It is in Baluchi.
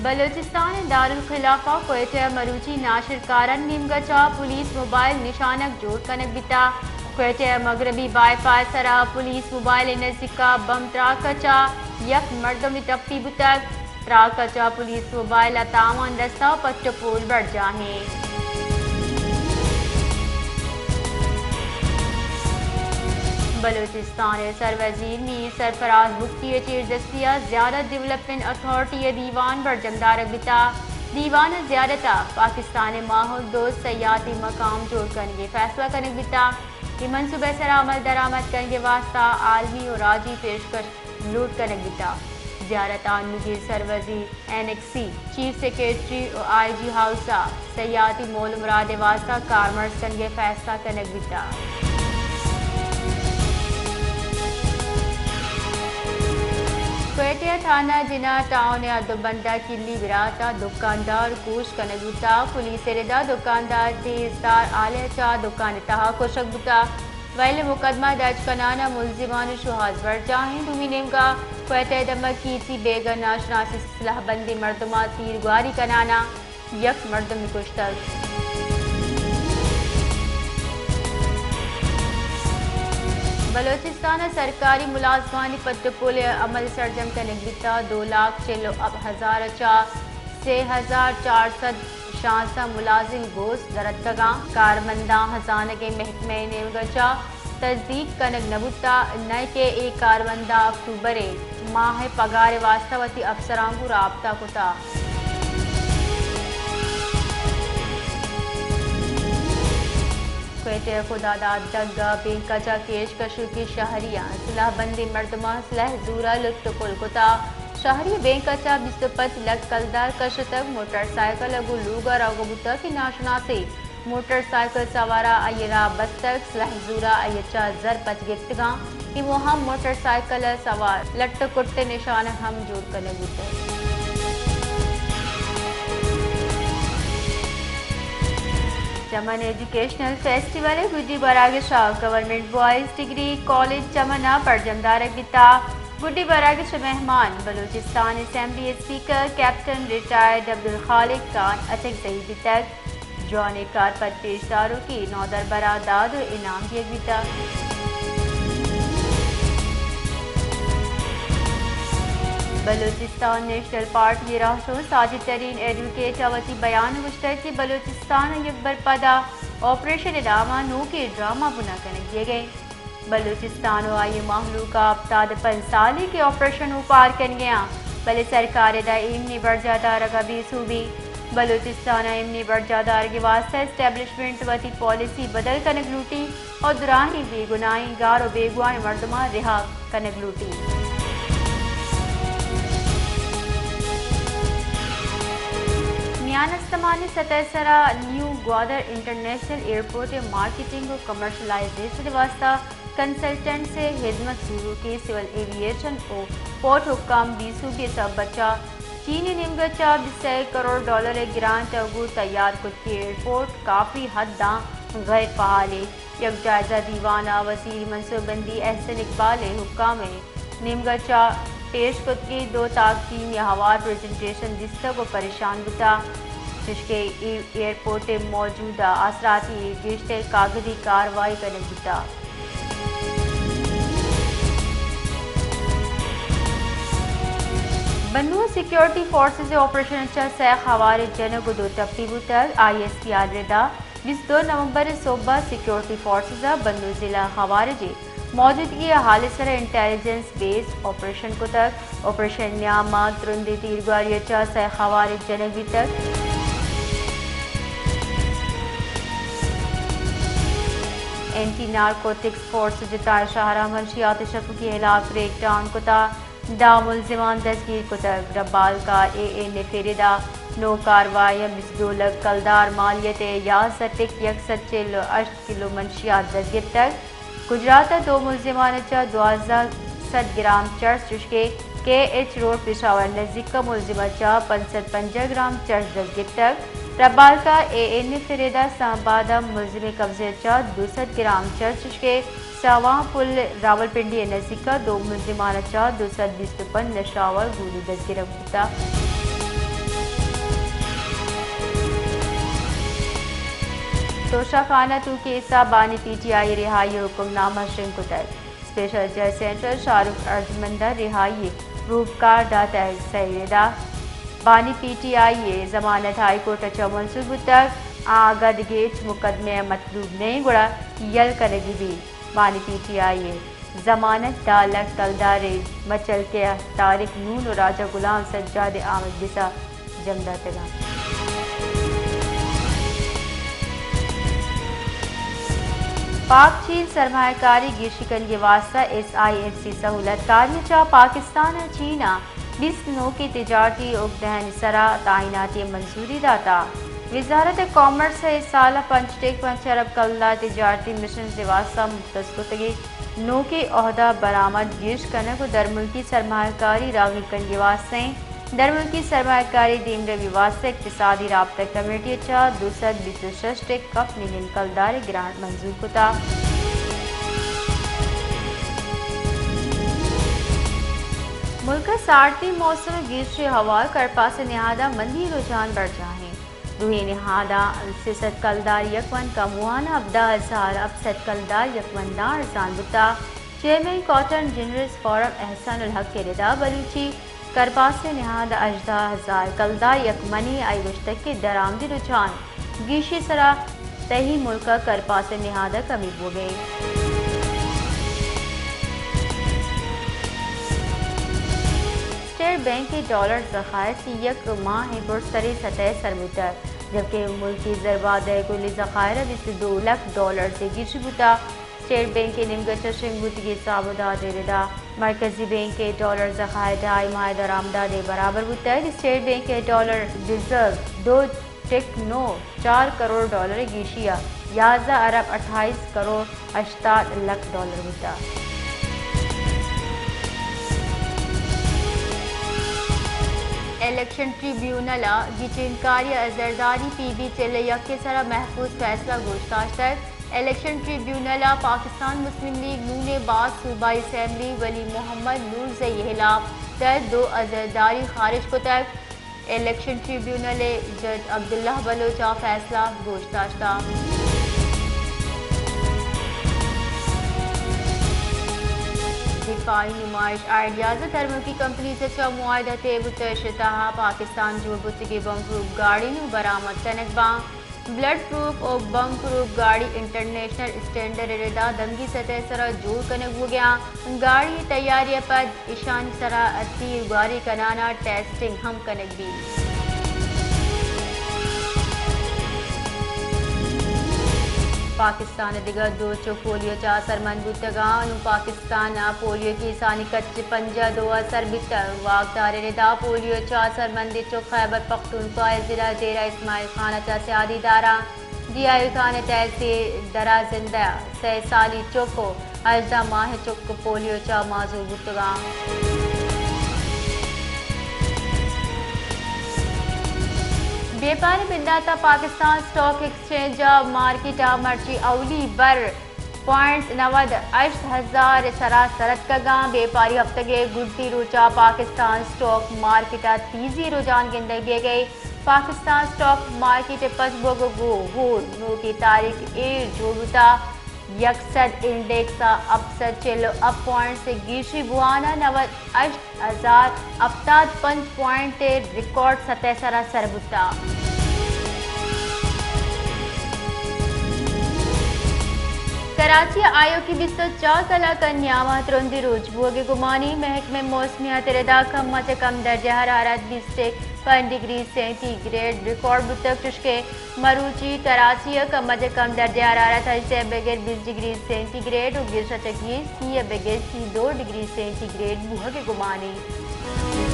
بلوچستان ءِ دارالخلافہ کوئٹہ ءَ مروچی ناشرکارانی نیمگ ءَ چہ پولیس موبائل نشانگ جوڑ کنگ بیتگ۔ کوئٹہ ءِ مغربی بائی پاس ءِ سرا پولیس موبائل ءِ نزیک ءَ بم تراک ءَ چہ یک مردمے ٹپی بوتگ۔ تراک ءَ چہ پولیس موبائل ءَ تاوان رستہ ءُ پٹ ءُ پول برجاہ اِنت۔ بلوچستان ءِ سروزیر میر سرفراز بگٹی ءِ چیردستی ءَ زیارت ڈویلپمنٹ اتھارٹی ءِ دیوان برجم دارگ بیتگ۔ دیوان ءَ زیارت ءَ پاکستان ءِ ماحول دوست سیاحتی مقام جوڑ کنگ ءِ فیصلہ کنگ بیتگ۔ اے منصوبہ ءِ سرا عمل درآمد کنگ ءِ واستہ عالمی ءُ راجی پیشکش لوٹ کنگ بیتگ۔ زیارت ءَ نوگیں سروزیر، این ایکس سی، چیف سیکرٹری ءُ آئی جی ہاؤس ءَ سیاحتی مول ءُ مراد ءِ واستہ کارمرز کنگ ءِ فیصلہ کنگ بیتگ۔ کوئٹہ ءِ تھانہ جناح ٹاؤن ءِ ادوبند ءَ کلی برات ءِ دکاندار کشت کنگ بوتگ۔ پولیس ءِ رد ءَ دکاندار تیز دار آلہ ءَ چہ دکان ءِ تہا کشگ بوتگ۔ ویل ءِ مقدمہ درج کنان ءَ ملزمان ءِ شوہاز برجاہ اِنت۔ دومی نیمگ ءَ کوئٹہ ءِ دمگ کیچی بیگ ءَ ناشناسیں سلاہ بندیں مردماں تیرگواری کنان ءَ یک مردمے کشتگ۔ بلوچستان ءَ سرکاری ملازمانی پٹ ءُ پول ءِ عمل سرجم کنگ بیتگ۔ دو لاکھ چل ءُ ہپت ہزار ءَ چہ سے ہزار چار سد شانزدہ ملازم گوست در اتکگ اَنت۔ کارمنداں ہزانگیں محکمہ ءِ نیمگ ءَ چہ تصدیق کنگ نہ بوتگ، نئے کہ اے کارمنداں اکتوبر ءِ ماہ ءِ پگار ءِ واستہ وتی افسراں گوں رابطہ کتگ۔ کوئٹہ ءِ خداداد ڈگار ءَ بینک ءَ چہ کیش کشوکیں شہری ءَ سلاہ بندیں مردماں سلاہ زور ءَ لٹ ءُ پل کتگ۔ شہری ءَ بینک ءَ چہ بیست ءُ پنچ لکھ کلدار کشتگ، موٹر سائیکل ءَ گوں لوگ ءَ روگ ءَ بوتگ کہ ناشناسیں موٹر سائیکل سوار ءَ آئی ءِ راہ بستگ، سلاہ زور ءَ آئی ءَ چہ زر پچ گپتگ اَنت۔ ایمو ہم موٹر سائیکل ءِ سوار لٹ ءُ کٹ ءِ نشانگ ہم جوڑ کنگ بوتگ۔ چمن ایجوکیشنل فیسٹیول ءِ گڈی براگش ءَ government boys degree college Chaman ءَ برجم دارگ بیتگ۔ گڈی براگش ءِ مہمان Balochistan assembly speaker captain retired Abdul Khaliq Khan Achakzai بیتگ۔ جوانیں کارپد پیش داروکیں نودربراں داد ءُ انعام دیگ بیتگ۔ بلوچستان نیشنل پارٹی ءِ راہشون ساجد ترین ایڈووکیٹ ءَ وتی بیان ءَ گوشتگ کہ بلوچستان ءَ یکبر پدا آپریشن ءِ نام ءَ نوکیں ڈرامہ بنا کنگ دیگ ءَ اِنت۔ بلوچستان ءُ آئی ءِ مہلوک ءَ ہپتاد ءُ پنچ سال اِنت کہ آپریشن اوپار کنگ ءَ اَنت، بلے سرکار ءِ ادا ایمنی برجاہ دارگ ءَ بے سوبی۔ بلوچستان ءَ ایمنی برجاہ دارگ ءِ واستہ اسٹیبلشمنٹ وتی پالیسی بدل کنگ لوٹی ءُ دراہیں بے گناہیں گار ءُ بیگواہیں مردماں رہا کنگ لوٹی۔ میان استمانی سطح ءِ سرا نیو گوادر انٹرنیشنل ایئرپورٹ ءِ مارکیٹنگ ءُ کمرشلائزیشن ءِ واستہ کنسلٹنٹس ءِ ہدمت زوروکیں سول ایوی ایشن ءُ پورٹ حکام بے سوبی ءِ سبب ءَ چہ چین ءِ نیمگ ءَ چہ بیست ءُ سئے کروڑ ڈالر ءِ گرانٹ ءَ گوں تیار کتگیں ایئرپورٹ کافی حد ءَ غیر فعال اِنت۔ یک جائزہ دیوان ءَ وزیر منصوبہ بندی احسن اقبال ءِ حکام ءِ نیمگ ءَ چہ پیش کتگیں دو تاکدیمی ہوار پریزنٹیشن دیستگ ءُ پریشان بوتگ، چوشکہ اے ایئرپورٹ ءِ موجودہ آسراتی ءَ گیشتر کاگدی کاروائی کنگ بوتگ۔ بنوں ءَ سیکورٹی فورسز ءِ آپریشن ءَ چہ سئے خوارج جنگ ءُ دو ٹپی بوتگ۔ آئی ایس پی آر ءِ رد ءَ بیست ءُ دو نومبر ءِ سہب ءَ سیکورٹی فورسز ءَ بنوں ضلع خوارج ءِ موجودگی ءِ حال ءِ سرا انٹیلیجنس بیسڈ آپریشن کتگ۔ آپریشن ءِ نیام ءَ ترندیں تیرگواری ءَ چہ سئے خوارج جنگ بیتگ۔ اینٹی نارکوٹکس فورس ءَ جتائیں شہراں منشیات ءِ شکوکی ءِ ہلاپ کریک ڈاؤن کتگ۔ دہ ملزمان دزگیر کتگ۔ ربالکا اے این ایف ءِ رد ءَ نوک کاروائی ءَ بیست ءُ دو لکھ کلدار مالیت ءِ یازدہ ٹک یک سد چل ءُ ہشت کلو منشیات دزگپتگ۔ گجرات ءَ دو ملزمان ءَ چہ دوازدہ سد گرام چرس چوشکہ کے ایچ روڈ پشاور نزیک ءَ ملزم ءَ چہ پنچ سد پنجاہ گرام چرس دزگپتگ۔ ربالکا اے این ایف ءِ رد ءَ اسلام آباد ءَ ملزمے قبضہ ءَ چہ دو سد گرام چرس چوشکہ ساواں پل راولپنڈی ءِ نزیک ءَ دو ملزمان ءَ چہ دو سد بیست ءُ پنچ نشہ آور گولی دزگرگ بوتگ۔ توشہ خانہ توکیسا بانی پی ٹی آئی رہائی حکم نامہ شنگ کتگ۔ اسپیشل جج سینٹرل شاہ رخ ارجمند ء رہائی ء روپکار داتگ۔ سئے ردا بانی پی ٹی آئی ء ضمانت ہائی کورٹ ء چہ منسوخ بوتگ۔ آ اگاں دگہ ہچ مقدمہ ء مطلوب نہ انت گڑا یل کنگی بیت۔ بانی پی ٹی آئی ء ضمانت دہ لکھ کلدار ء مچل کہ طارق نون و راجہ غلام سجاد ء آمد گس ء جم داتگ انت۔ پاک چین سرمایہ کاری گیشی کنگی واسطہ ایس آئی ایف سی سہولت کاری چہ پاکستان ء چین ء بیست نوکیں تجارتی اگدہانی سرا تعیناتی ء منظوری داتا۔ وزارت کامرس ء اے سال ء پنچ ٹک پنچ ارب کلدار تجارتی مشنز ء واستہ مختص کتگیں نوکیں عہدہ برآمد گیش کنگ و درملکی سرمایہ کاری راگی کنگی واستہ انت۔ درملکی سرمایہ کاری دیمروی واستہ اقتصادی رابطہ کمیٹی ء چہ دو سد بیست و شش ٹک کپ ملین کلدار ء گرانٹ منظور کتا۔ ملک ء سارتی موسم ء گیشی ہوار کرپاس ء نہاداں مندی رجحان برجاہ انت۔ دوئیں نہاداں سے سد کلدار یک ون کموان ء ہبدہ ہزار ہپت سد کلدار یک ون داں ارزان بوتا۔ چیئرمین کاٹن جنرلز فورم احسان الحق ء ردا بلوچی کرپاس ء نہاد ء ہژدہ ہزار کلدار یک منی۔ آئی گوشتگ کہ درآمدی رجحان گیشی سرا تہی ملک ء کرپاس ء نہاد ء کمی بوگ ء انت۔ اسٹیٹ بینک ء ڈالر ذخائر سی یک ماہ ء برزتریں سطح ء سر بوتگ، جبکہ ملکی زربادہ ء کلی ذخائر ء بیست و دو لکھ ڈالرز ء گیشی بوتگ۔ اسٹیٹ بینک ء نیمگ ء چہ شنگ بوتگیں حساب ء داد ء ردا مرکزی بینک ء ڈالر ذخائر ڈھائی ماہ ء درآمدات ء برابر بوتگ۔ اسٹیٹ بینک ء ڈالر ریزرو دو ٹک نو چار کروڑ ڈالر ء گیشی ء یازدہ ارب اٹھائیس کروڑ ہشتاد لکھ ڈالر بوتگ۔ الیکشن ٹریبیونل ء گچینکاری ء زرداری پی بی چل ء یک ء سرا محفوظ فیصلہ گوشداشتگ۔ الیکشن ٹریبیونل ء پاکستان مسلم لیگ نون ء بعض صوبائی اسمبلی ولی محمد نورزئی ء ہلاپ ء دو ء زرداری خارج کتگ۔ الیکشن ٹریبیونل ء جج عبداللہ بلوچ ء فیصلہ گوش داشتہ۔ دفاعی نمائش آئیڈیاز ء درملکی کمپنیز ء چہ معاہدہ طے بوتگ، اش تہا پاکستان جوڑ بوتگیں بم پروف گاڑی نوں برآمد کنگ باں۔ بلٹ پروف و بم پروف گاڑی انٹرنیشنل اسٹینڈرڈ ء ردا دمگی سطح ء سرا جوڑ کنگ بوگ ء آں۔ گاڑی ء تیاری ء پد اشانی سرا تیر گواری کنان ء ٹیسٹنگ ہم کنگ بیت۔ پاکستان ء دگہ دو چک پولیو چہ آسرمند بوتگ آں۔ نوں پاکستان ء پولیو کیسانی کچ پنجاہ دو ء سر بیتگ۔ واکدار ء ردا پولیو چہ آسرمندیں چک خیبر پختونخوا ء ضلع ڈیرہ اسماعیل خان ء چہ سیادی داراں۔ ڈی آئی خان ء تحصیل درازندہ ء سئے سالی چک و ہژدہ ماہیں چک پولیو چہ معذور بوتگاں۔ بیپاری بندات ء پاکستان اسٹاک ایکسچینج ء مارکیٹ ء مرچی اولی بر پوائنٹس نود ہشت ہزار ء سرا سرتکگاں۔ بیپاری ہفتگے گڈی روچا پاکستان اسٹاک مارکیٹ ء تیزی رجحان گندگ بیگ ء۔ پاکستان اسٹاک مارکیٹ ء پچ بوگ ء گوں ہور نوکیں تاریخ ایر جوڑ بوتا۔ یک سد انڈیکس ء ہپت سد چل و ہپت پوائنٹس ء گیشی بوان ء نود ہشت ہزار ہپتاد پنچ پوائنٹ ء ریکارڈ سطح ء سرا سر بوتا۔ کراچی ء آیوکی بیست و چار کلاک ء نیام ء ترندیں روچ بوگ ء گمانی۔ محکمہ موسمیات ء ردا کم ء چہ کم درجہ حرارت بیست ء پنچ ڈگری سینٹی گریڈ ریکارڈ بوتگ، چوشکہ مروچی کراچی ء کم ء چہ کم درجہ حرارت ہژدہ ء بگر بیست ڈگری سینٹی گریڈ و گیش ء چہ گیش سی ء بگر سی دو ڈگری سینٹی گریڈ بوہگ ء گمان انت۔